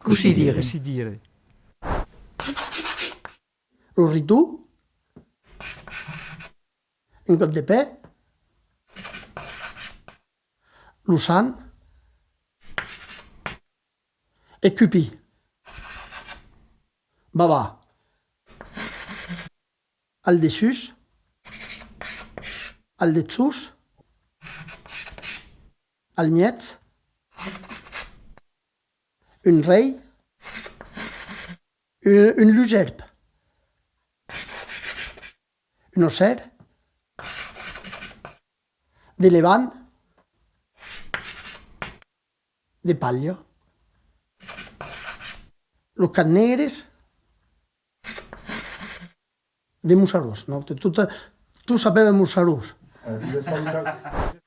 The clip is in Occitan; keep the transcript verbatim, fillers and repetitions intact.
Cossí dire? Cossí dire? Lo riton, un còp de pè, lo sang, escupir, bavar, al dessús, al dessús, al mièg, un rei, un, un lusèrp, un ocèl, de levant, de palha, los cats negres, de mossarons, non? Tot, tot s'apèla mossarons. Euh, tu laisses pas le ta-,